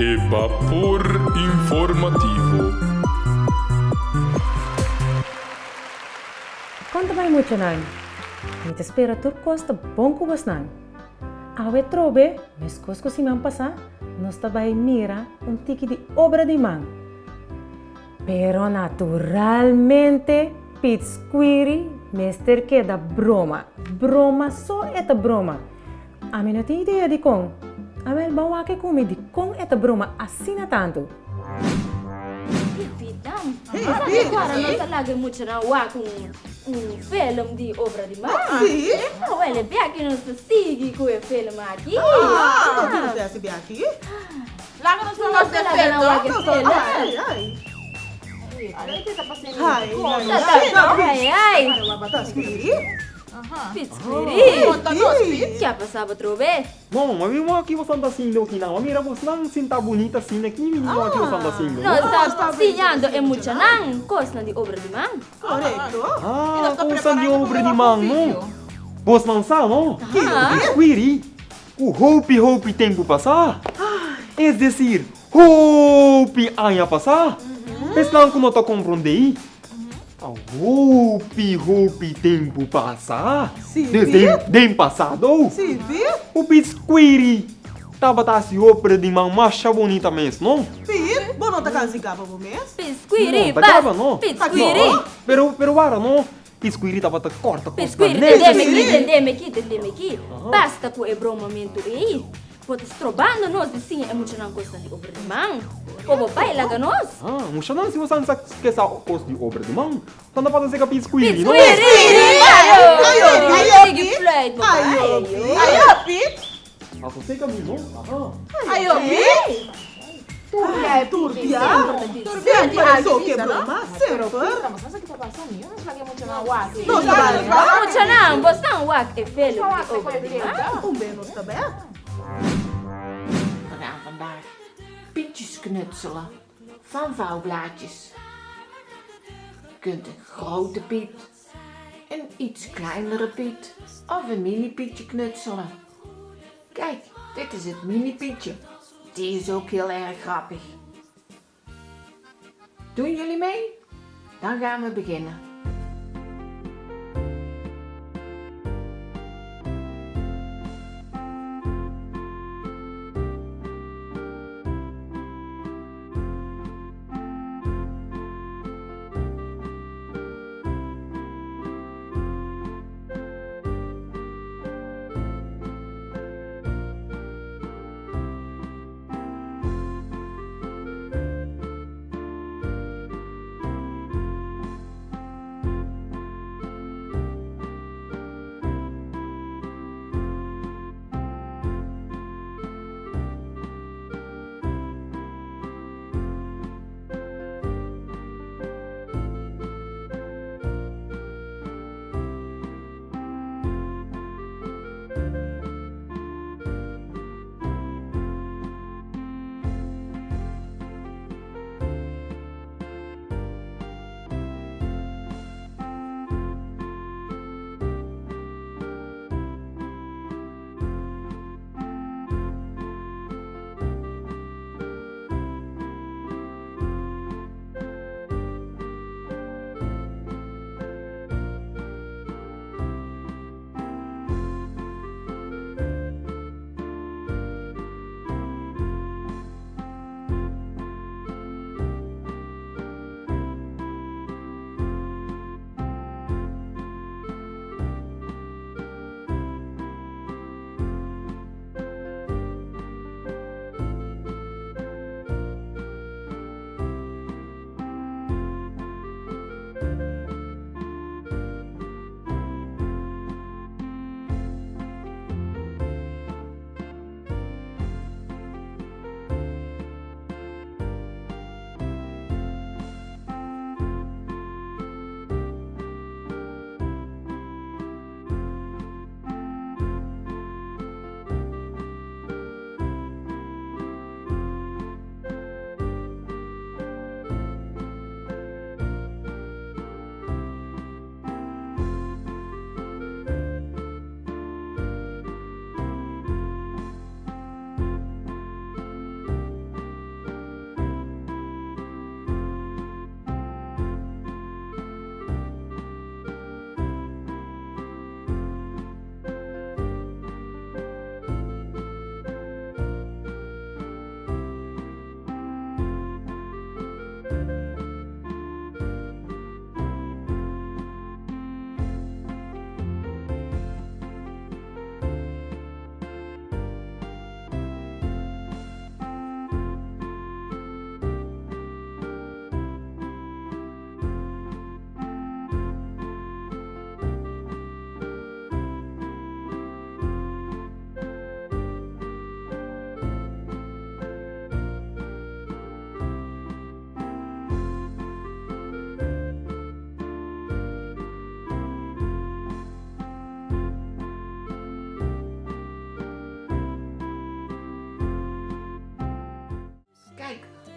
E bapor informativo. Kon ta bai muchanan? Mi ta spera tur kos ta bon ku bosnan. Awe trobe, meskos ku siman pasá, nos ta bai mira un tiki di obra di man. Pero naturalmente Piet Squiri mester keda broma. Broma so e ta broma. Ami no tin idea dikon. Awel ban wak e ku mi dikon e ta broma asina tantu. Pipitan, Sa di kora nos a laga e muchanan wak un film di obra di man. Awel e biaha nos ta sigui ku e film aki. Laga nos no wak e film no. Ai ai. Pitsquiri! Ke a pasa bo trobe? No, ma mi wak ki bosan ta haciendo aki nan. Ma mira bosnan sinta bunita asina aki mi no wak ki bosan ta haciendo. Nos ta siñando e muchanan kosnan di obra di man. Korekto. Ah, kosnan di obra di man no. Bosnan sa no? Pitsquiri, ku hopi hopi tempu pasa, es desir hopi aña pasa, esnan ku no ta komprondé A hopi hopi tempu pasa, desde den pasado, un pisquiri tabata hasi opera di man masha bonita mes, no? Pit, bo no ta kansi gaba bo mes? Pisquiri, No ta gaba, no. Pisquiri. Pero, pero wara, no. Pisquiri tabata korta kos na Pisquiri, nes. tendeme ki, tendeme ki, tendeme ki. Basta ku e bromamentu ei. Bo ta strobando nos di siña e muchanan kosnan di obra di man. Por bo bai laga nos. Ah, muchanan si bo san sa ke sa kos di obra di man, ta no pasa seka piskuiri, no? Piskuiri! Ayo, ayo, Ayo, Sigui fluit bo bai, ayo, ayo. Ayo, Pit. Paso seka mi, no? Aha. Ayo, Pit. Turbia, turbia. Semper so ke broma, semper. Nos ta bai. Muchanan, bo san wak e film di obra di man? Un be nos ta bai. We gaan vandaag pietjes knutselen van vouwblaadjes. Je kunt een grote piet, een iets kleinere piet of een mini pietje knutselen. Kijk, dit is het mini pietje. Die is ook heel erg grappig. Doen jullie mee? Dan gaan we beginnen.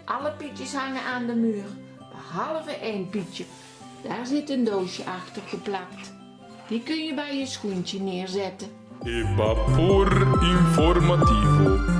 Alle pietjes hangen aan de muur, behalve één pietje. Daar zit een doosje achter geplakt. Die kun je bij je schoentje neerzetten. E Bapor Informativo.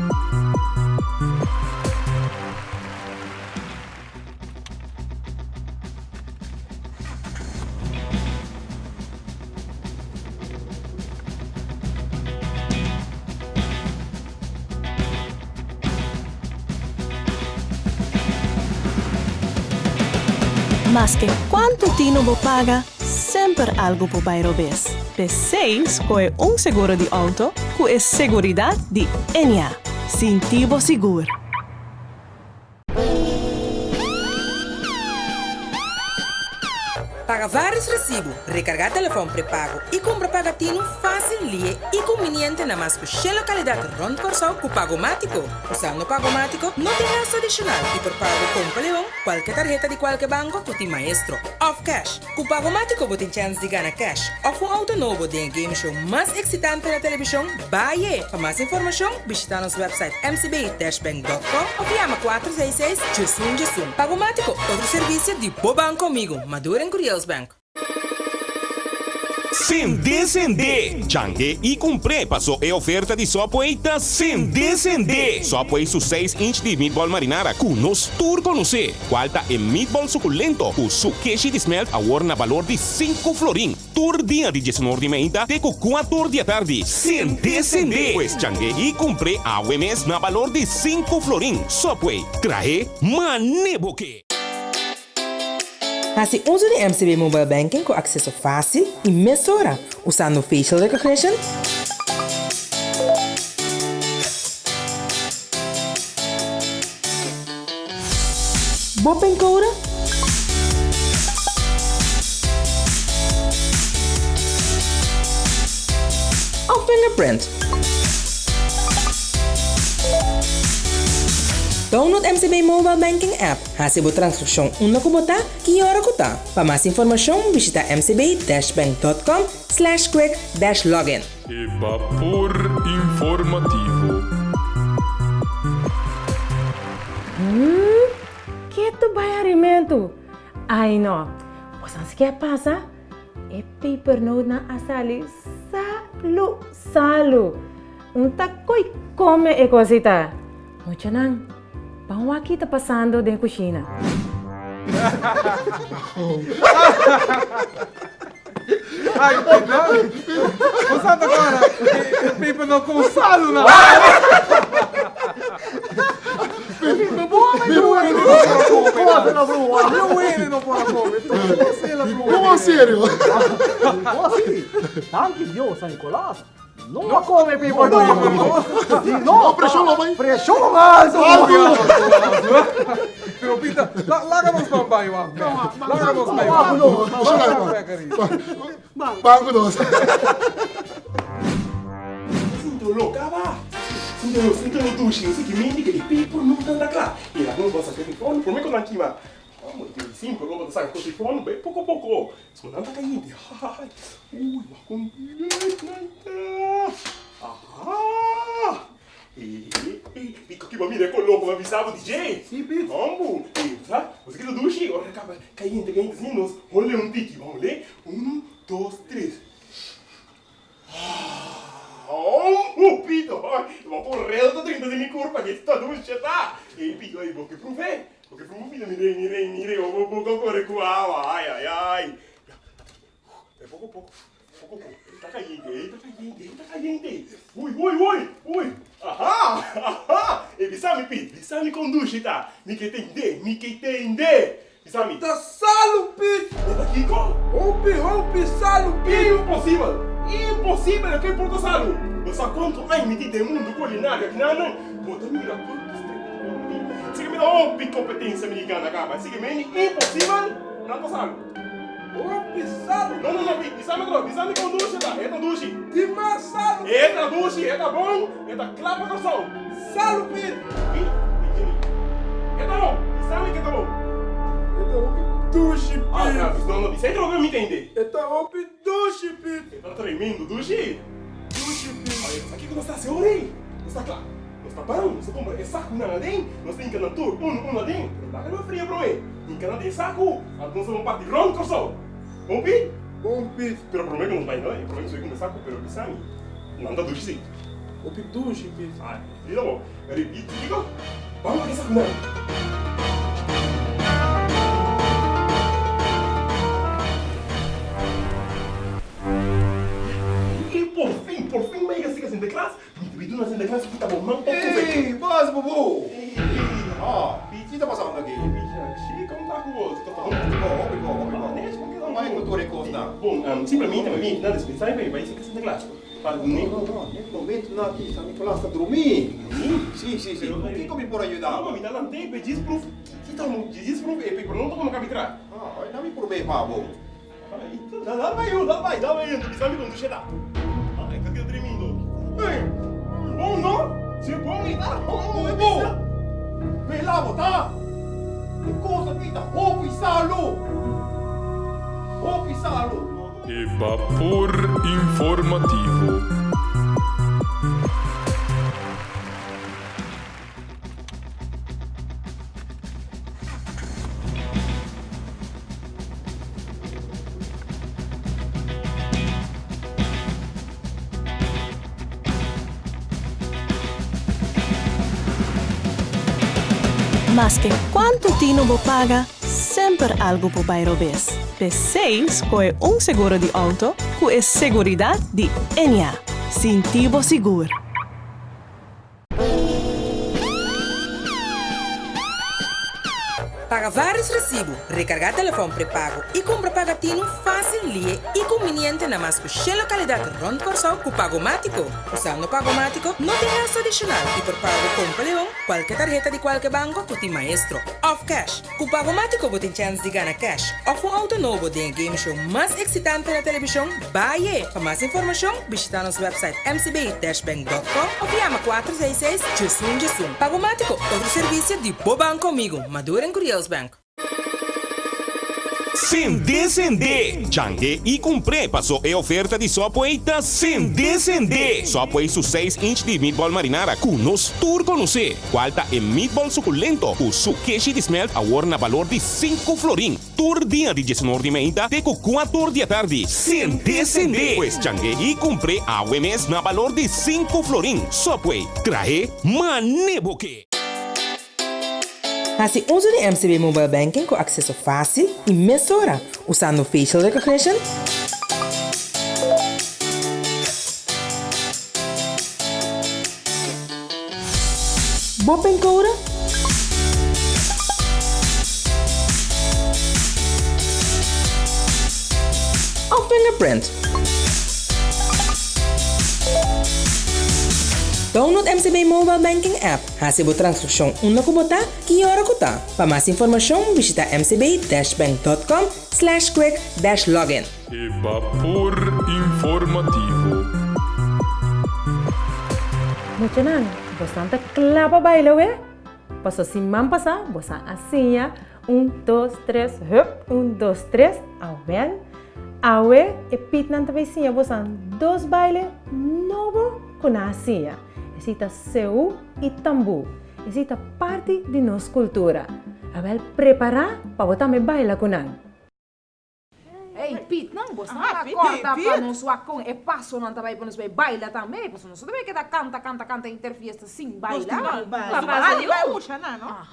Maske kuantu tinu bo paga, semper algu por bai robes. P'esei skohe un seguro di outo ku e seguridat di Ennia. Sinti bo sigur! Paga vários resibu, rekargá telefòn prepago i kumpra pagatinu fásil, lihe i kumbiniente na mas ku shen lokalidat rònt Kòrsou ku Pagomátiko. Usando Pagomátiko no tin gastu adishonal i por paga bo kompra lehon, kualke tarheta di kualke banko ku tin Maestro òf kèsh. Ku Pagomátiko bo tin chèns di gana kèsh òf un outo nobo den e game show mas eksitante na televishon, Baye! Pa mas informashon, bishitá nos wèpsait mcb-bank.com òf yama 466 11 11. Pagomátiko, otro servisio di bo banko amigu, Maduro en Curiels Bank. Sende sende! Change i kumpr'é paso e oferta di Subway ta sende sende! Subway su seis inch di meatball marinara ku nos tur konosé, kual ta e meatball sukulento ku su keshi di smelt awor na balor di sinku florin tur dia di diesunor di meinta te ku kuator di atardi. Sende sende! Pues change i kumpr'é awe mes na balor di sinku florin. Subway, trahe mane bo ke! Hasi uso di MCB Mobile Banking ku akseso fásil i mesora usando facial recognition, bo pincode òf fingerprint. Download MCB Mobile Banking app. Hasi bo transkripshon unda ku bo ta, ki ora ku ta. Pa mas informashon bishita mcb-bank.com slash quick dash login. E Bapor Informativo. Humm, ketu bai harimentu. Ai no, bo sa ke a pasa? E pepernootnan a sali salu salu. Un ta koi kome e kosita. Muchanan, ban wak ki ta pasando den kushina. Ai, Pito. Bo sa ta kora e peper no kon salu na. Como serio? Danki Dios, San Nicolas. No a come peper no. No, preshon lo bai. Preshon alto. Alto. Pero Pita, laga nos ban bai wak. Laga nos bai wak. Ban ku nos. Sinto lo kaba. Sinto lo, sinto lo dushi. Así que mindi que e peper no tanda kla. E la nos basa ke forno, prome ku nan kima. Amo di simple, lo basa ke forno, be poko poko. Su nan ta cayente. Ai, uy, wak un leuk nan ta. Aha. E, e, e, ki ba mira koló ku a bisa bo DJ. Sí, Piet. Hombu. E, sa, você que dushi, ora kaba cayente, cayente, assim, nos hole un tiki. Vamos ler. Uno, dos, tres. Oh, Pito, bo correu ta drinta di mi curpa, que esta dushi ta. E, Pito, ei, bo ke profe. Bo ke profe, Pito, mire, mire, mire, bo, bo, bo corre ku awa. Ai, ai, ai. E poco, poco, poco, poco. Ta cayente, ta cayente, ta cayente. Ui, ui, ui, ui. Aha, aha. E bisa mi, Pit, bisa mi kon dushi ta. Mi ke tende, mi ke tende. Bisa mi. Ta salu, Pit. E ta kiko? Hopi, hopi salu, Pit. Imposibel! Imposibel! Ke por ta salu? Bo sa kuantu aña mi tin den mundu kulinario akinanan? Bo ta mira kuantu strepi mi tin. Sigui mi ta hopi kompetensia mi gana kaba. Sigui mi imposibel! Nan ta salu. Hopi salu. No, no, no, Pit. Bisa mi tro. Bisa mi kon dushi ta. E ta dushi. Di mas salu. E ta dushi, e ta bon, e ta kla pa Kòrsou. Salu, Pit. Pit, Jimmy. E ta bon. Bisa mi ke ta bon. E ta hopi dushi, Pit. Ah, no, no, no, bisa e trobe mi tende. E ta hopi dushi, Pit. E ta tremendo dushi. Dushi, Pit. Oye, sa kiko nos ta hasi ora ei? Nos ta kla. Nos ta ban, nos ta kumpra e sakunan aden, nos ta hinka nan tur unu unu aden, pero laga nan fria promé, hinka nan den e saku, anto nos ta ban parti rònt Kòrsou. Bon Piet? Bon Piet. Pero promé ku nos bai no, e promé ku nos bai kumpra e saku, pero bisa mi, nan ta dushi si. Hopi dushi Piet. Ai, di ta bon. Repeat, kiko? Ban wak e sakunan. E por fin, por fin mi a yega sika Sinterklaas. Mi ta duna Sinterklaas kita bo man pa kufe. Ey, bas bobo! Ah, Pichi ta pasando aki. Pichi, kon ta ku bo? Ta bon? Bon, hopi bon, hopi bon. Bai ku tur e kosnan. Bon, simplemente mi bini na dispensá mi pa mi bai sika Sinterklaas. Pa dun'é. No, no, no, n'e momentunan aki San Nicolas ta drumí. Drumí? Sí, sí, sí. Ku kiko mi por a yuda bo? No, mi ta lant'é p'e djis pruf. Ki ta mo djis pruf e paper no ta kono kabi tra. Ah, oi, na mi promé pa bo. Dal bai yo, dal bai, dal bai yo, bisa mi con tu sheta. Ay, ta keda tremendo. Ey, bon no? Si bon y ta, bon, e bon. Bela bo ta. E cos aki ta hopi salu. Hopi salu. E bapor informativo. Maske kuantu tinu bo paga, semper algu por bai robes. P'esei skohe un seguro di outo ku e seguridat di Ennia. Sinti bo sigur! Paga vários resibu, rekargá telefòn prepago i kumpra pagatinu fásil, lihe i kumbiniente na mas ku shen lokalidat rònt Kòrsou ku Pagomátiko. Usando Pagomátiko no tin gastu adishonal i por paga bo kompra leon, kualke tarheta di kualke banko ku tin Maestro òf kèsh. Ku Pagomátiko bo tin chèns di gana kèsh òf un outo nobo den e game show mas eksitante na televishon, Baye! Pa mas informashon, bishitá nos wèpsait mcb-bank.com òf yama 466 diesun diesun. Pagomátiko, otro servisio di bo banko amigu, Maduro en Curiels Bank. Sende sende! Change i kumpr'é paso e oferta di Subway ta sende sende! Subway su seis inch di meatball marinara ku nos tur konosé, kual ta e meatball sukulento ku su keshi di smelt awor na balor di sinku florin. Tur dia di diesunor di meinta te ku kuator di atardi. Sende sende! Pues change i kumpr'é awe mes na balor di sinku florin. Subway, trahe mane bo ke! Hasi uso di MCB Mobile Banking ku akseso fásil i mesora usando facial recognition, bo pincode òf fingerprint. Download MCB Mobile Banking app. Hasi bo transakshon unda ku bo ta, ki ora ku ta. Pa mas informashon bishita mcb-bank.com slash quick dash login. E bapor informativo. Muchanan, bosnan ta kla pa baila we? Paso siman pasá bosan a siña un, dos, tres, hup, un, dos, tres, awel. Awe e pitnan ta bay siña bosan dos baile nobo ku nan a siña. Esei ta seú i tambú. Esei ta parti di nos kultura. Awel prepará pa bo tambe baila ku nan. Ey Piet nan bo sa ta corta pa nos wak con e pasonan ta bay pa nos bay baila tambe pasobra nos no ta bay keda canta canta canta inter fiesta sin baila. Cua paso di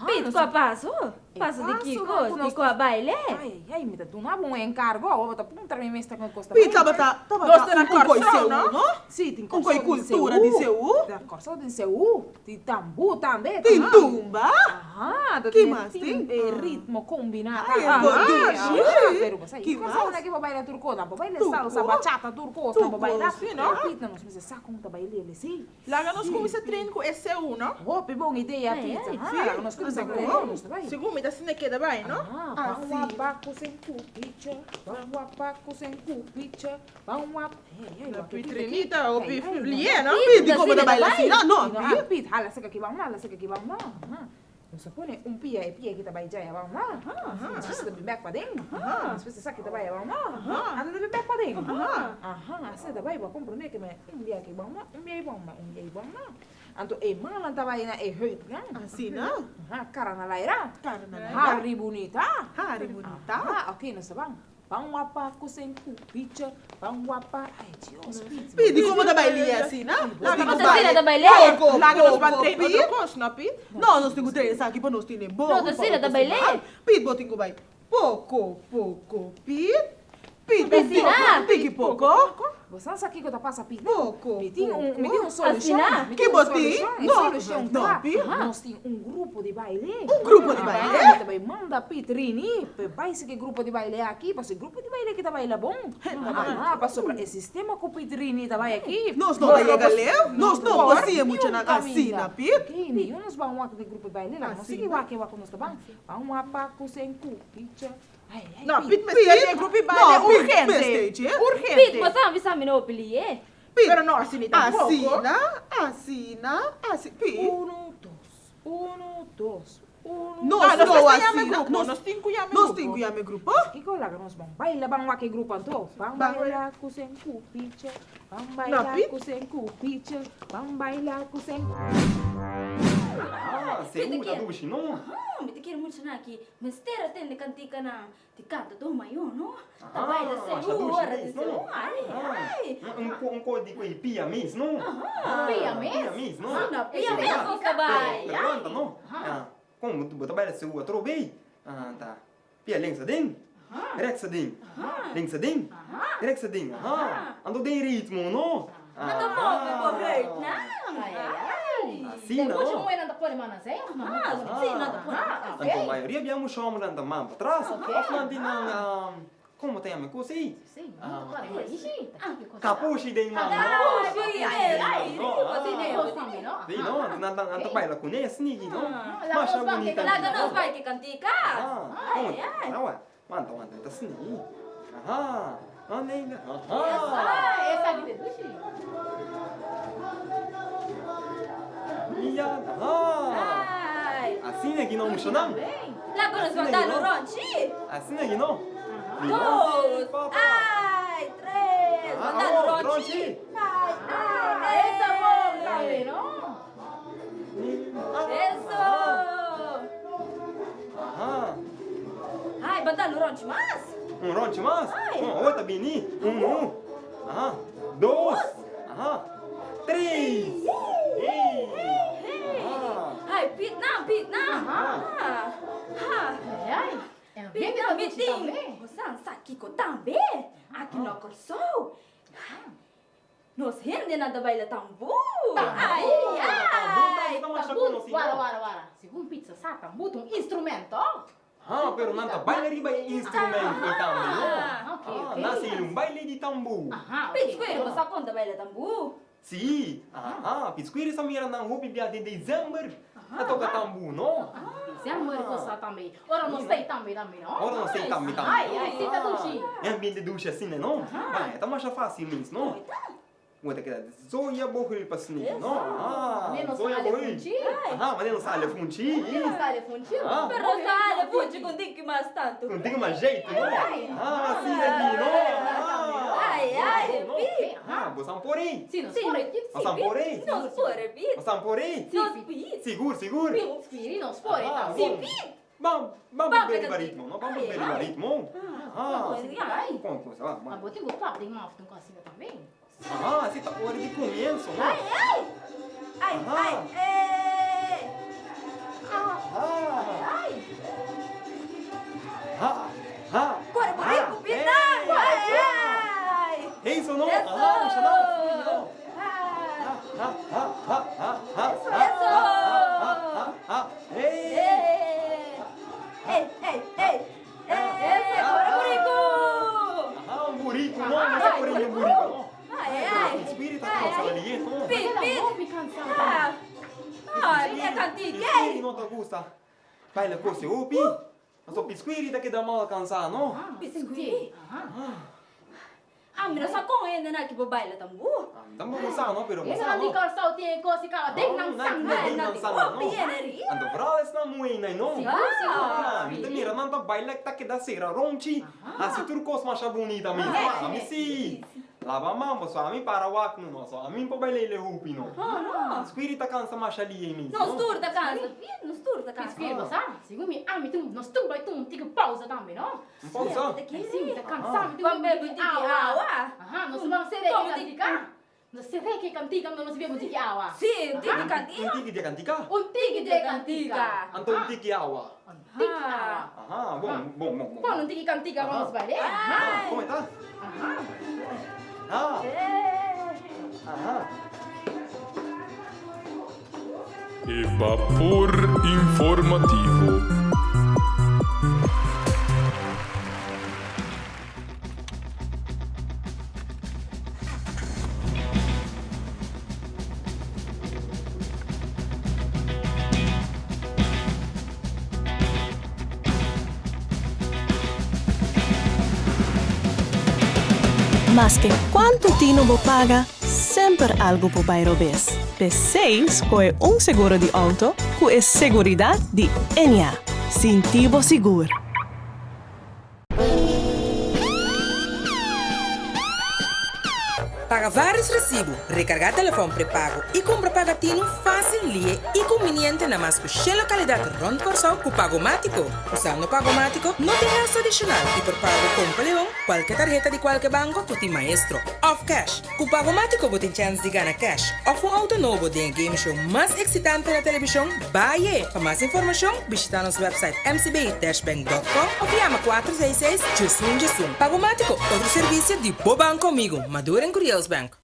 Piet cua paso? Paso di kico? Di cua baile? Ay ay ay mi ta duna bo un encargo awo bo ta puntra mi mes ta con cos ta bay. Piet tabata tabata un coi Seú no? Si tin Un coi cultura di Seú. Corso di Seú. Tin tambú tambe. Tin tumba. Aha, ta Ki mas tin? E ritmo kombiná. Ay, e gordushi. Pero bo sa, Ki kos mas? una ki bo baila tur kos. Nan por baila Tur salsa, kos. bachata, tur kos. Tur Nan por baila. kos, sí, no? Pero Pete, nos mester sa kon ta baila el esei. Laga nos kuminsá train ku e seu, no? Hopi bon idea, Ai, Pete. ai. Aha, Sí, laga nos kuminsá anto ku bon. nos ta bai. Segun mi ta asina keda bai, no? Aha, Ah, ban sí. wapaku sen kupicha, ban wapaku sen kupicha. Na Pitrinita o Pi Lie no? Pi di como ta baila asina no Pi. Pit hala saka ki bam hala saka ki bam Nos a pone un pia e pia ki ta bai djaya bam Despues ta bin bek paden Despues esaki ta bai bam Anda ta bin bek paden Asina ta bai bo a komprende ke un bia ki bam un bia i bam un bia i bam. Anto e mannan ta bai na e heupnan. Asina? Aha, kara na laira. Kara na laira. Hari bunita. Hari bunita. Aha, ok, nos ta ban. Ban wapa ku senku picha, ban wapa, ay Dios, Piet. Piet, di komo ta bai lia asina? Laga nos Asina bai. ta bai lia. Poko, Laga nos ban poko, train Piet. otro kos, no Piet? No, nos tin ku train esaki pa nos tene bon. No, ta asina ta bai lia. Piet, bo tin ku bai poko, poko, Piet. Piet, Ta asina. Tiki poko. Bo sa sa kiko ta pasa Piet? Poko, Mi tin un, mi tin un poko. solushon. Asina. Mi Ki tin un bo tin? solushon. E No, solushon no, ta, Piet. nos tin un grupo di baile. Un grupo di baile? Mi ta bai manda Piet rini p'e bai sigui e grupo di baile aki, pasobra e grupo di baile aki ta baila bon. Aha, pasobra e sistema ku Piet rini ta bai aki. Nos no ta yega leu. Nos no por siña muchanan asina, Piet. Oké, mi nos ban wak den grupo di baile, laga nos sigui wak e wak ku nos ta ban. Ban wapa ku senku, picha. No, Piet mester di e grupo di baile urgente. Urgente. Piet, bo sa bisa mi no pilié. Piet. Pero no asina tampoco. Asina, asina, asina. Piet. Uno, dos, uno, dos, uno. Nos Ah, nos no mester yama e asina. grupo, nos tin ku yama e Nos grupo. tin ku yama e grupo. Kiko laga nos ban baila ban wak e grupo anto. Ban baila ku senku picha, ban No, baila Piet. ku senku picha, ban baila ku senku. Ah, seguro ta dushi, no? Ah, mi ta kere mucha nan aki. Mester a tende kantikanan di kanta do mayo no ta baila seú ora di seú ai ai. Un ko di ku pia mes no. Pia mes? Pia mes no. Si no pia mes nos ta bai. Pero wanta no. Kon bo ta baila seú atrobe? Ta pia links aden, rechts aden, links aden, rechts aden. Anto den ritmo no. Anto move bo hurt nan. Ai ai ai. Asina no. Mucha muhernan ta pone man así. Ah, si nan ta pone man así. Anto mayoria bia mucha hombernan ta man patras. Of nan tin nan, como ta yama e cos ey? Kapushi den man no. Kapushi, ai ai. Si no, anto nan ta baila cune snigi no. Masha bunita. Laga nos bai ke kantika. Ai ai. Wanta, wanta, ta snigi. Aha. Anda, aha. Esaki ta dushi. Ya, aha. Asina ki no mushanan. Laga nos ban dal un ronchi. Asina ki no. Dos, ai, tres, ban dal un ronchi. Ai, ai, Esa bon tambe, no? Eso. Aha. Ai, ban dal un ronchi mas. Un ronchi mas? Un, awor ta bini. Unu, aha, dos, aha, tres. Hey! Aha. Ai, Piet nan, Piet nan. Aha. Ha. Ai, Piet nan, mi tin. Bo sa sa kiko tambe. Aki na Kòrsou. Nos hendenan ta baila tambú. Ai, ai. Tambú, wara, wara, wara. Segun Piet sa sa, tambú ta un instrumento. Ha, pero nan ta baila riba e instrumento ei tambe, no? Ah, ok, ok. Nan a seli un baile di tambú. Aha, ok. Pitsquiri, bo sa kon ta baila tambú? Sí, aha, Pitsquiri sa mira nan hopi bia den december ta toka tambú, no? December bo sa tambe. Ora nos ta ei tambe tambe, no? Ora nos ta ei tambe tambe. Ai, ai, sí ta dushi. E ambiente dushi asina, no? Bai, e ta masha fácil mes, no? Bo ta keda zoya bo hul pa sneak, no? Ah, Manera nos zoya sale bo hul. funchi. Aha, manera nos sale funchi. Manera nos sale funchi. Ah. Pero nos sale funchi con tiki mas tanto. Con tiki mas jeito, no? Ah, asina aki, no? Ah. Ai, ai, No, pi. Ah, bo san por ei. Si, nos por ei. Bo san por ei. Nos por ei, pi. Bo san por ei. Nos pi. Sigur, sigur. Pi, nos por ei Ah, tambe. bom. Bam, bam Bam, bebe riba pega- ritmo, no? Bam bebe riba ritmo. Ah, con cosa, va, Ma va. bo tin ku klap den maf un asina tambe. Ah, si ta ora di comienzo, no? Ai, ai. Ai, Aha. ai, eh. Ah. Ai. Ha, ha. Corre, burrico, ha, pita. eh. Ai, ai. Eso no? Eso. Aha, mucha no. No. Ah. Ha, ha, ha, ha, ha, Eso. ha, ha, ha, ha. Hey. Eh. Ei, ei, ei. Eh, corre, burrico. Aha, un burrico, no? No sa corre un burrico, no? Ai, ai. Spirito ta cosa lì, no? Pit, pit. Hopi kansa. Ah. Ah, e cantica. Spirito no te gusta. Baila cose, opi. Ma so pisquiri ta keda mal cansado, no? Pisquiri. Ah, mi no sa kon hende na ki bo baila tambú. Tampoco sa, no? Pero Esa sa, nan di no? Kòrsou tin e kos i kaba den nan sanger. Den nan sanger, no? Hopi energia. Anto vooral esnan muhé no? Ah. Ah, mi ta mira nan ta baila ta keda sera ronchi. Hasi tur kos masha bunita mes. Ah, mi si. Laba man boso, ami para wak no no, so ami por bai leile hopi no. Squiri ta cansa masha lie mis no. Nos tur ta cansa, nos tur ta cansa. Squiri bo sa, segun mi ami tin, nos tur bai tuma un tiki pausa tambe no. Un pausa? Si, mi ta cansa, mi tin un tiki awa. Aha, nos ban sere e cantica. Nos sere e cantica, anto nos bebe un tiki awa. Si, un tiki cantica. Un tiki di cantica? Un tiki di cantica. Anto un tiki awa. Un tiki awa. Aha, bon, bon, bon, bon. Pon un tiki cantica pa nos baile. Aha. Como ta? Aha. Ah. Aha. E bapor informativo. Maske kuantu tinu bo paga, semper algu por bai robes. P'esei skohe un seguro di outo ku e seguridat di Ennia. Sinti bo sigur! Paga vários resibu, rekargá telefòn prepago i kumpra pagatinu fásil, lihe i kumbiniente na mas ku shen lokalidat rònt Kòrsou ku Pagomátiko. Usando Pagomátiko no tin gastu adishonal i por paga bo kompa leon, kualke tarheta di kualke banko ku tin Maestro òf cash. Ku Pagomátiko bo tin chèns di gana cash òf un outo nobo den e game show mas eksitante na televishon, Baye! Pa mas informashon, bishitá nos wèpsait mcb-bank.com òf yama 466 1111. Pagomátiko, otro servisio di bo banko amigo, Maduro en Curiels Bank.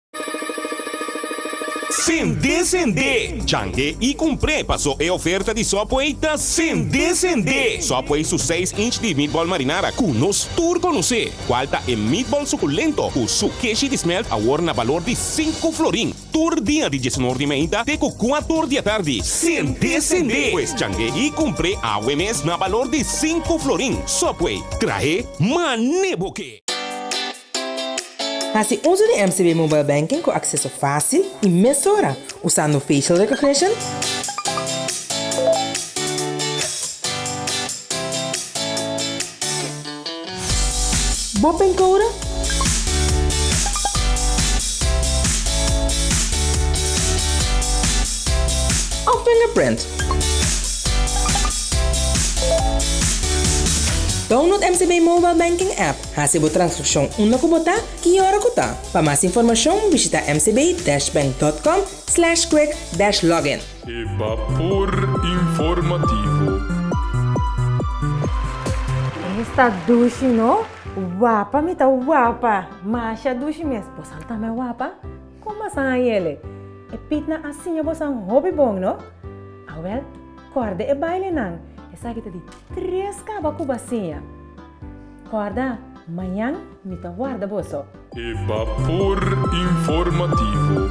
Sende sende! Change i kumpr'é paso e oferta di Subway ta sende sende! Subway su seis inch di meatball marinara ku nos tur konosé, kual ta e meatball sukulento ku su keshi di smelt awor na balor di sinku florin tur dia di diesunor di meinta te ku kuator di atardi. Sende sende! Pues change i kumpr'é awe mes na balor di sinku florin. Subway, trahe mane bo ke! Hasi uso di MCB Mobile Banking ku akseso fásil i mesora usando facial recognition, bo pincode òf fingerprint. Download MCB Mobile Banking app. Hasi bo transkripshon unda ku bo ta, ki ora ku ta. Pa mas informashon bishita mcb-bank.com slash quick-login. E bapor informativo. Esta dushi no? Wapa mi ta wapa! Masha dushi mes. Bosan tambe wapa? Kon bosan haña ele? E pitnan a siña bosan hopi bon no? Awel, kòrda e bailenan. Esaki ta di tres kaba ku bo a siña. Kòrda, mañan mi ta warda boso. E bapor informativo.